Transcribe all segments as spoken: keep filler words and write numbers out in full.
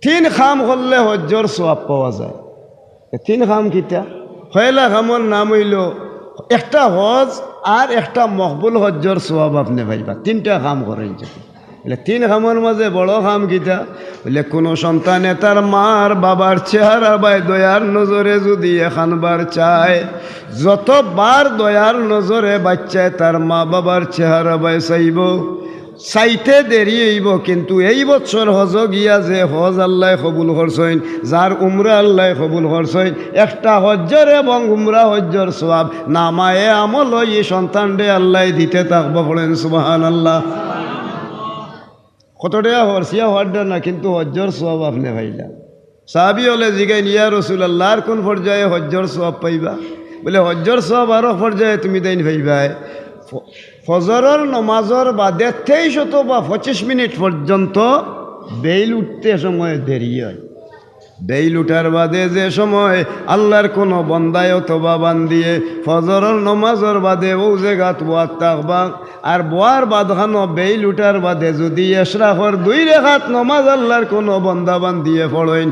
তিন কাম করলে হজ্জর সওয়াব পাওয়া যায়। এ তিন কাম কিতা? পয়লা কামর নাম অইলো একটা হজ আর একটা মকবুল হজ্জর সওয়াব আপনে পাইবা। তিনটা কাম করইন যদি। বলে, তিন কামর মাঝে বড় কাম কিতা? বলে, কুনু সন্তানে তার মার বাবার চেহারা বায় দয়ার নজরে যদি এখানবার চায়, যতবার দয়ার নজরে বাচ্চায় তার মা বাবার চেহারা বায় চাইবো, চাইতে দেরি অইবো, কিন্তু এই বছর হজো গিয়া যে হজ আল্লায় কবুল করছইন, যার উমরা আল্লায় কবুল করছইন, একটা হজ্জর এবং উমরা হজ্জর সওয়াব নামায়ে আমলো ই সন্তানরে আল্লায় দিতে থাকবো। পড়েন সুবহানাল্লাহ। কত টেকা খরচিয়া হওয়ার না, কিন্তু হজ্জর সওয়াব আপনে পাইলা। সাহাবি অকলে জিগাইন, "ইয়া রাসূলুল্লাহ, আর কুন পর্যায়ে হজ্জর সওয়াব পাইবা?" বলে, "হজ্জর সওয়াব আরো পর্যায়ে তুমি দেইন পাইবায়। ফ-, ফজরর নমাজর বাদে তেইশ অথবা পঁচিশ মিনিট পর্যন্ত বেইল উঠতে সময় দেরি অয়। বেইল উঠার বাদে যে সময় আল্লার কুনু বন্দায় অথবা বান্দিয়ে ফজরর নমাজর বাদে অউ জাগাত বওয়াত থাকবা, আর বওয়ার বাদ খানো বেইল উঠার বাদে যুদি এশরাকর দুই রেকাত নমাজ আল্লার কুনু বন্দা বান্দিয়ে পড়ইন,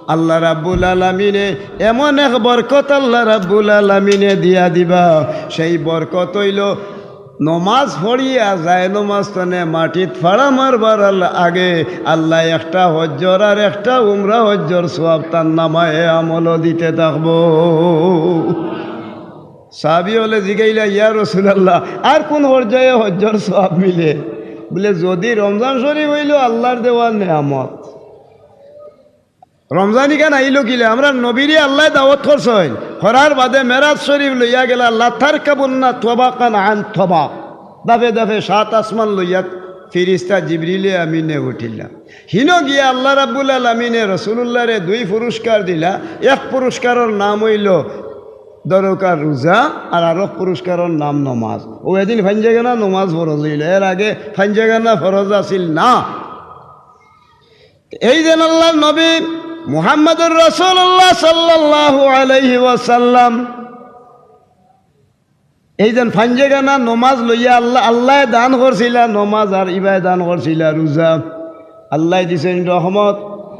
আল্লাহ রাব্বুল আলামিনে এমন এক বরকত আল্লাহ রাব্বুল আলামিনে দিয়া দিবা।" সেই বরকত অইলো নমাজ পড়িয়া যায় নমাজ তনে মাটিত ফাড়া মারবার আল-, আগে আল্লায় একটা হজ্জর আর একটা উমরা হজ্জর সওয়াব তার নামায়ে আমলো দিতে থাকবো। সাহাবি অকলে জিগাইলা, "ইয়া রাসূলুল্লাহ, আর কুন পর্যায়ে হজ্জর সওয়াব মিলে?" বলে, "যুদি রমজান শরিফ অইলো আল্লার দেওয়া নেয়ামত, রমজান ইখান আইলো কিলা, আমরার নবীরে আল্লায় দাওয়াত করছইন, করার বাদে মেরাজ শরিফ লইয়া গেলা, লাতারকাবুন্না তবাকান আন তবাক, ধাপে ধাপে সাত আসমান লইয়া ফিরিস্তা জিবরিলে আমিনে উঠিলা। হিনো গিয়া আল্লাহ রাব্বুল আলামিনে রাসূলুল্লাহরে দুই পুরস্কার দিলা। এক পুরস্কারর নাম অইলো দরকার রোজা, আর আরক পুরস্কারর নাম নমাজ। অউ এদিন ফাইঞ্জাগানা নমাজ ফরজ অইলো, এর আগে ফাইঞ্জাগানা ফরজ আছিল না। এই যেন আল্লার নবী মুহাম্মাদুর রাসূলুল্লাহ সাল্লাল্লাহু আলাইহি ওয়াসাল্লাম, এই যেন ফাইঞ্জাগানা নমাজ লইয়া আল্লাহ, আল্লায় দান করছিলা নমাজ আর ইবায় দান করছিলা রোজা। আল্লায় দিছইন রহমত,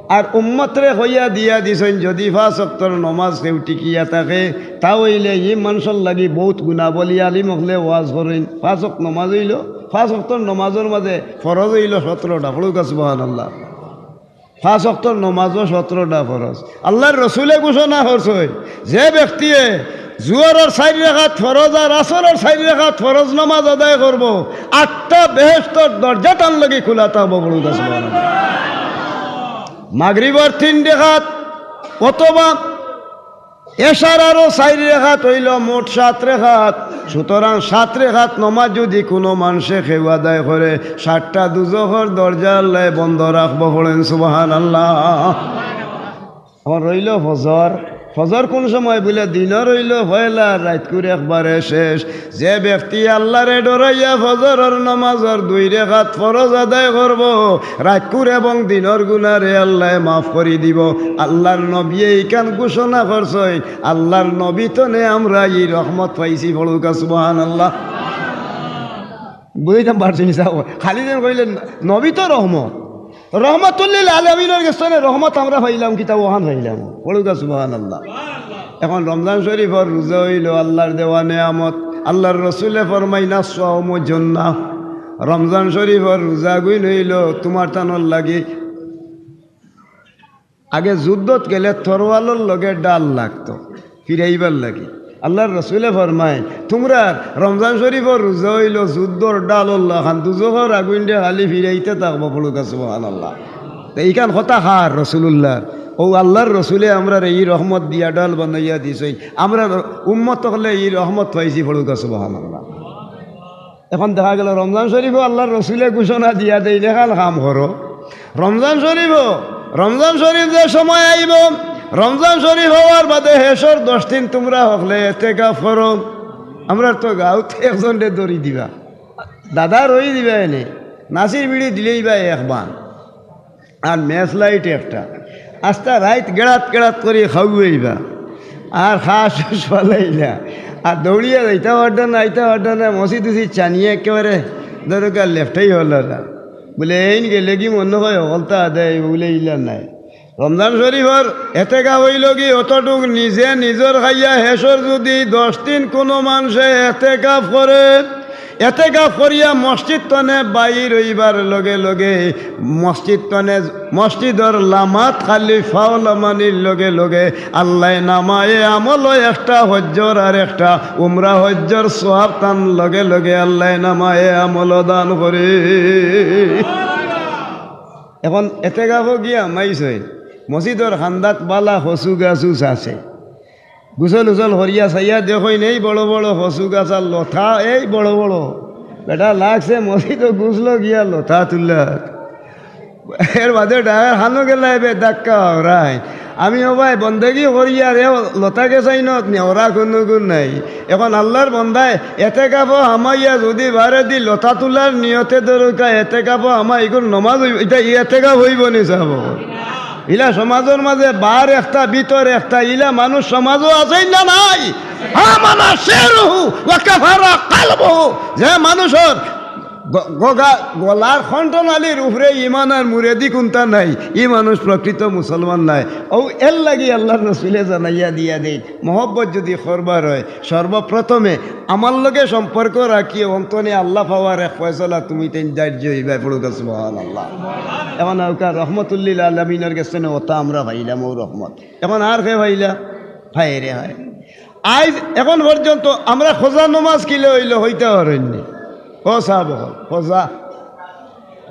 আর উম্মতরে কইয়া দিয়া দিছইন, যুদি পাঁচ ওয়াক্তর নমাজ কেউ টিকিয়া থাকে, তা অইলে ই মানষর লাগি বউত গুণা। বলি আলিম অকলে ওয়াজ করইন, পাঁচ ওয়াক্ত নমাজ অইলো, পাঁচ ওয়াক্তর নমাজর মাঝে ফরজ অইলো সতরোটা। পড়ুক্কা সুবহানাল্লাহ। পাঁচ ওয়াক্তর নমাজও সতরোটা ফরজ। আল্লার রসুলে ঘোষণা করছইন, যে ব্যক্তিয়ে জুহরর চাইর রেকাত ফরজ আর আসরর চাইর রেকাত ফরজ নমাজ আদায় করবো, আটটা বেহেশতর দরজা তান লাগি খুলা থাকবো। পড়ুক্কা সুবহানাল্লাহ। মাগরিবর তিন রেকাত অথবা এশার আরো চাইর রেকাত অইলো মোট সাত রেকাত। সুতরাং সাত রেকাত নমাজ যুদি কুনু মানষে কেউ আদায় করে, সাতটা দুজখর দরজা আল্লায় বন্ধ রাখবো। পড়েন সুবহানাল্লাহ। অখন রইলো ফজর। ফজর কুন সময়? বলে, দিনর অইলো পয়লা, রাইতকুর একবারে শেষ। যে ব্যক্তি আল্লারে ডরাইয়া ফজরর নমাজর দুই রেকাত ফরজ আদায় করবো, রাইতকুর এবং দিনর গুনারে আল্লায় মাফ করি দিবো। আল্লার নবীয়ে ইখান ঘোষণা করছইন, আল্লার নবী তনে আমরা ই রহমত পাইছি। পড়ুক্কা সুবহানাল্লাহ। বুঝাইতাম পারছি নি সাব? খালি যেন কইলেন, নবী তো রহমত, রহমতুল্লিল আলামিনর গেছ তনে রহমত আমরা পাইলাম, কিতা অখান পাইলাম। পড়ুক্কা সুবহানাল্লাহ। অখন রমজান শরিফর রোজা অইলো আল্লার দেওয়া নেয়ামত। আল্লার রসুলে ফরমাইন, "আস-সাওমু জুন্নাহ।" রমজান শরিফর রোজাগুইন অইলো তুমার তানর লাগি। আগে যুদ্ধত গেলে তরোয়ালর লগে ঢাল লাগতো ফিরাইবার লাগি। আল্লার রসুলে ফরমাইন, তুমরার রমজান শরিফর রোজা অইলো যুদ্ধর ঢালর লাখান, দুজখর আগুইনরে খালি ফিরাইতে থাকবো। পড়ুক্কা সুবহানাল্লাহ। তে ইখান কথা কার? রসুলুল্লাহর। অউ আল্লার রসুলে আমরারে ই রহমত দিয়া ঢাল বানাইয়া দিছইন, আমরার উম্মত অকলে ই রহমত পাইছি। পড়ুক্কা সুবহানাল্লাহ। অখন দেখা গেলো রমজান শরিফও আল্লার রসুলে ঘোষণা দিয়া দেইন, এখান কাম করো। রমজান শরিফও, রমজান শরিফ যে সময় আইবো, রমজান শরিফ অওয়ার বাদে শেষর দশ দিন তুমরা হকলে এতেকাফ করো। আমরার তো গাউত একজনরে ধরি দিবা, দাদা রই দিবা এনে, নাসির বিড়ি দিলেই বা এক বান। আর ম্যাচ লাইট একটা। আস্তা রাইত গেড়াত গেড়াত করি খাওয়াইবা। আর খাস ফালাইলা। আর দৌড়িয়া যাইতা পারতা না, আইতা পারতা না, মসজিদ উসিদ চানিয়া একেবারে দরকার লেফটাই হলো না। বলে, "এইন গেলে কি মনো অয় হকলতা আদায় অইবো?" বলে, "ইলা নায়।" রমজান শরীফর এতেকাফ অইলো গি অতটুক, নিজে নিজর খাইয়া হেশর যুদি দশ দিন কুনু মানষে এতেকাফ করে, এতেকাফ করিয়া মসজিদ তনে বাইর অইবার লগে লগে মসজিদ তনে, মসজিদর লামাত খালি ফাও লামানির লগে লগে আল্লায় নামায়ে আমলো একটা হজ্জর আর একটা উমরা হজ্জর সওয়াব তান লগে লগে আল্লায় নামায়ে আমলো দান করে। এখন এতেকাফো গিয়া হামাইছইন, মসজিদর কান্দাত বালা কচু গাছ উছ আছে। গুছল উছল করিয়া চাইয়া দেখইন, এই বড় বড় কচু গাছ আর লতা, এই বড় বড়। বেটা লাগছে মসজিদো গুছলো গিয়া লতা তুলাত। এর বাদে ডায়ার খানো গেলা এবে ধাক্কা অরায়। আমি ও ভাই বন্দেগি করি আর এ লতা গেছাইন নি, অরা কুনু গুণ নাই। এখন আল্লার বন্দায় এতেকাফো হামাইয়া যুদি বারেদি লতা তুলার নিয়তে দরকা এতেকাফো হামাই ইগুর নমাজ অইবো, ইটা এতেকাফ অইবো নি সাব? ইলা সমাজর মাজে বার একটা, ভিতর একটা, ইলা মানুষ সমাজো আছইন না নাই? আমানা শিরুহু ওয়া কাফারা কালবুহু। যে মানুষর গ-, গগা-, গলার কণ্ঠনালীর উপরে ইমান আর মুরেদি কুন্তা নাই, ই মানুষ প্রকৃত মুসলমান নায়। অউ এর লাগি আল্লার রসুলে জানাইয়া দিয়া দেইন, মহব্বত যুদি করবার অয়, সর্বপ্রথমে আমার লগে সম্পর্ক রাখিও, অন্তনে আল্লা পাওয়ার এক ফয়সালা তুমি তাইন ধার্য অইবায়, পড়ুক্কা সুবহানাল্লাহ। এখন আউক্কা রহমতুল্লিল আলামিনর গেছ থনে অতা আমরা পাইলাম, অউ রহমত। এখন আর কে পাইলা? হায়রে হায়। আইজ এখন পর্যন্ত আমরা কাজা নমাজ কিলা অইলো কইতা পারইন নি? ও সাব অকল, কাজা।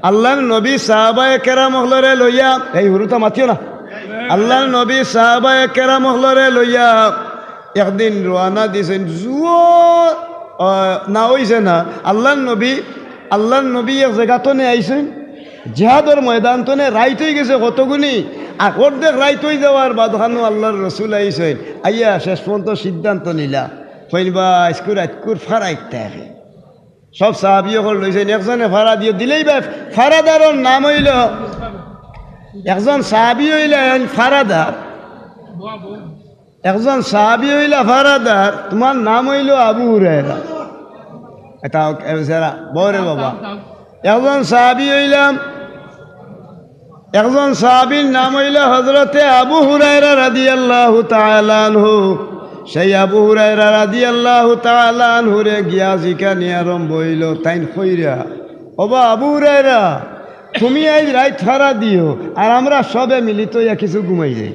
আল্লার নবী সাহাবায়ে কেরাম অকলরে লইয়া, এই হুরুতা মাতিও না। আল্লার নবী সাহাবায়ে কেরাম অকলরে লইয়া একদিন রওয়ানা দিছইন, জুও, আহ, না অইছে না। আল্লার নবী, আল্লার নবী এক জাগা থনে আইছইন, জিহাদর ময়দান থনে রাইত অইগেছে কতগুনি, আর অর্ধেক রাইত অই যাওয়ার বাদখানো আল্লার রসুল আইছইন, আইয়া শেষ পর্যন্ত সিদ্ধান্ত নিলা, কইন বা আইজকু রাইতকুর ফারা ইকটা একে। সব সাহাবি অকল লইছইন, একজনে ফারা দিও, দিলেই বা ফারাদারর নাম অইলো, একজন সাহাবি অইলা ফারাদার, একজন সাহাবি অইলা ফারাদার, তুমার নাম অইলো আবু হুরায়রা। এটা এ বেচারা, বউরে বাবা। একজন সাহাবি অইলাম, একজন সাহাবির নাম অইলো হজরতে আবু হুরায়রা রাদিয়াল্লাহু তাআলা আনহু। সেই আবু হুরায়রা রাদিয়াল্লাহু তাআলা আনহুরে গিয়া জিকানি আরম্ভ অইলো, তাইন কইরা, "ওবা আবু হুরায়রা, তুমি আইজ রাইত ফারা দিও, আর আমরা সবে মিলিত অইয়া কিছু ঘুমাই যাই।"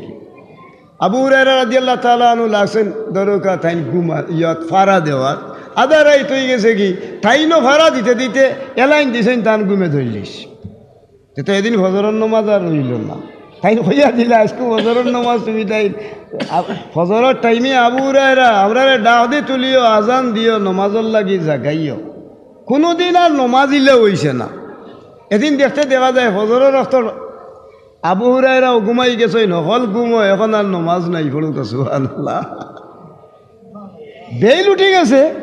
আবু হুরায়রা রাদিয়াল্লাহু তাআলা আনহু লাগছইন দরকা, তাইন ঘুমা, ইয়াত ফারা দেওয়ার। আধা রাইত অইগেছে গি, তাইনও ফারা দিতে দিতে এলাইন দিছইন, তান ঘুমে ধরলিছে। তে তো এদিন ফজরর নমাজ আর রইলো না। তাইন কইয়া দিলা, "আইজকু ফজরর নমাজ তুমি তাইন, আ, ফজরর টাইমে আবু হুরায়রা, আমরারে ডাক দি তুলিও, আজান দিও, নমাজর লাগি জাগাইও।" কুনুদিন আর নমাজ ইলা অইছে না। এদিন দেখতে দেখা যায় ফজরর অক্ত আবু হুরায়রাও ঘুমাই গেছইন, হকল ঘুমো, এখন আর নমাজ নাই, পড়ুক্কা সুবহানাল্লাহ। বেইল উঠি গেছে,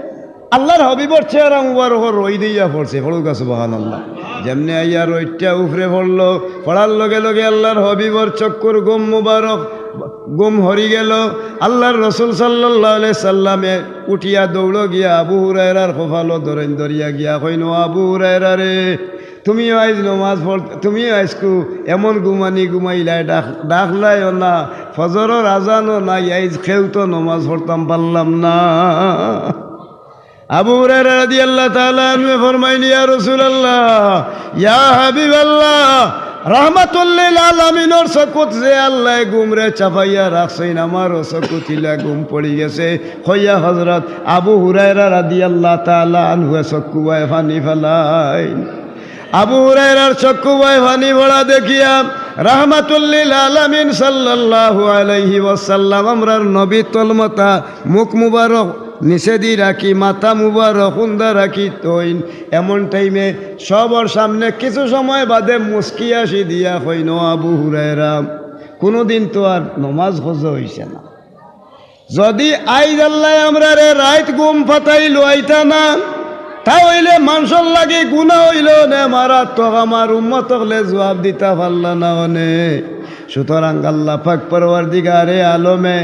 আল্লার হাবিবর চেহারা মুবারকর রইদ আইয়া পড়ছে, পড়ুক্কা সুবহানাল্লাহ। যেমনে আইয়া রইদটা উপরে পড়লো, পড়ার লগে লগে আল্লার হাবিবর চক্ষুর ঘুম মুবারক, ঘুম হরি গেলো। আল্লার রসুল সাল্লাল্লাহু আলাইহি সাল্লামে উঠিয়া দৌড়ো গিয়া আবু হুরায়রার কপালো ধরইন, ধরিয়া গিয়া কইন, "ও আবু হুরায়রা রে, তুমিও আইজ নমাজ পড়-, তুমিও আইজকু এমন ঘুমানি ঘুমাইলায়, ডাক-, ডাকলায়ও না, ফজরর আজানও নাই, আইজ কেউ তো নমাজ পড়তাম পারলাম না।" আবু হুরায়রা রাদিয়াল্লাহু তাআলা আনহু ফরমাইন, "ইয়া রাসূলুল্লাহ, ইয়া হাবিবাল্লাহ, রাহমাতুল লিল আলামিনর চকুত যে আল্লায় ঘুমরে চাপাইয়া রাখছইন, আমারও চকুত ইলা ঘুম পড়ি গেছে।" কইয়া হজরত আবু হুরায়রা রাদিয়াল্লাহু তাআলা আনহু চক্ষু বায় পানি ফালাইন। আবু হুরায়রার চক্ষু বায় পানি পড়া দেখিয়া রাহমাতুল লিল আলামিন সাল্লাল্লাহু আলাইহি ওয়াসাল্লাম, আমরার নবী তলমাতা, মুখ মুবারক নিচেদি রাখি, মাথা মুবারক উন্দা রাখি থইন। এমন টাইমে সবর সামনে কিছু সময় বাদে মুস্কি হাসি দিয়া কইন, "ও আবু হুরায়রা, কুনুদিন তো আর নমাজ কাজা অইছে না। যুদি আইজ আল্লায় আমরারে রাইত ঘুম ফাতাই লইতা না, তা অইলে মানষর লাগি গুনা অইলো অনে মারাত্মক, আমার উম্মত অকলে জুয়াব দিতা পারলা না অনে।" সুতরাং আল্লাহ পাক পরওয়ারদিগারে আলমে